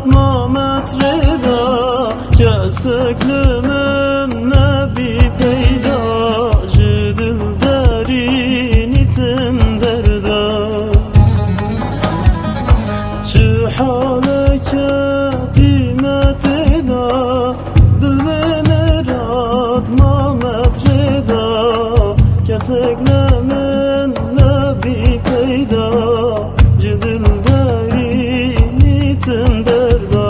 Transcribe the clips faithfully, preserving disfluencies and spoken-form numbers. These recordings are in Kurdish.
Mametrê de kesek li min nebî peyda, ji dildarî nîtim derda. Çi haleke tîne têda, dil vê mirat Mametrê de, kesek li min nebî peyda. Ji dildarî nîtim derda.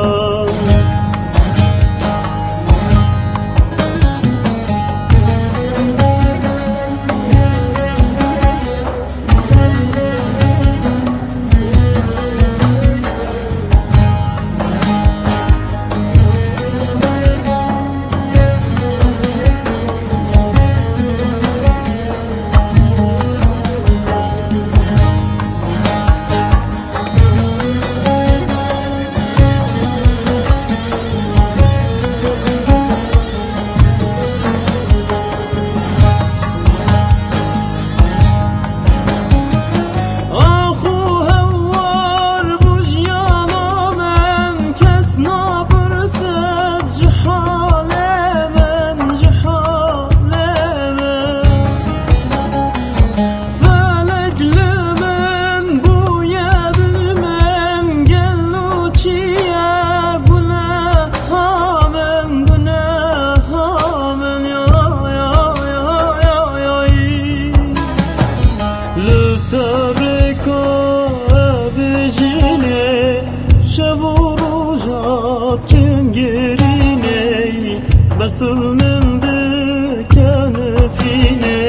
Ax û hewar bû jiyana min, kes napirse ji halê min, ji halê min. Felek li min bûye dijmin, gelo çiye guneha min, guneha min, ya, ya, ya, ya, ya. Li ser rêka evê jinê, şev û roja tim girînê, bes tu li min bike nifînê.